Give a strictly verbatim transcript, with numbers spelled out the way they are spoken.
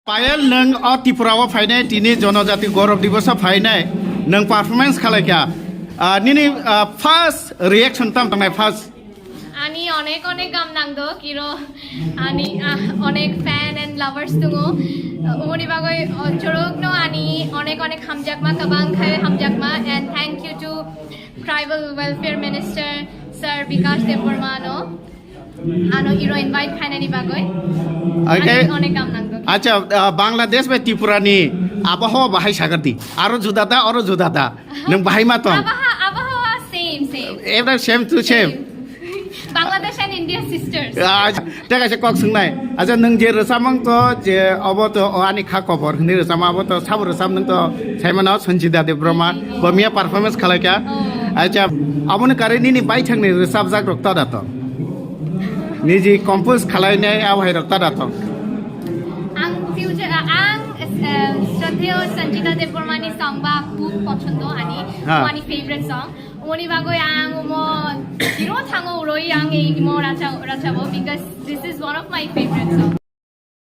Payal, nwng o Tripura o phainai, tini Jonojati Gaurav Diboso phainai, nwng performance khalai kha. Ah, nini, ah, first reaction tam tangnai first? Ani onek onek gam nangdo, kiro ani, ah, onek fan and lovers tungo. Umoni bagoi, oh, chorokno ani onek onek hamjakma, kabang khai hamjakma, and thank you to Tribal Welfare Minister Sir Bikash Debbarma no. Ano iro invite khainani bagoi. Okay. Ani onek gam nangdo. Acha, ah, Bangladesh bai Tripura ni abhawa bahai sagardi. Aro juda da, aro juda da. Nwng bahai ma tong? Abaha, abaha same, same. Every same to same. Bangladesh and India sisters. Ah, tei kaisa kok swngnai. Acha, nwng je rwchapmang to, je obo to, o ani kha kobor hwnwi rwchapma, abo to sabo rwchap nwng to saimano Sanjita Debbarma, bo miya performance khalai kha. Oh. Acha, aboni karwi nini baithangni rwchapjak rok ta da to? Niji compose khalainai abo hai rok ta da to? Ang future, ang, eh, Shraddheyo Sanjita Debbarmani song ba khub pochondo ani, Ha. Ani favorite song. Umoni bagoi ang umo hero thango uroi ang ei imo racha-, rachabo because this is one of my favorite songs.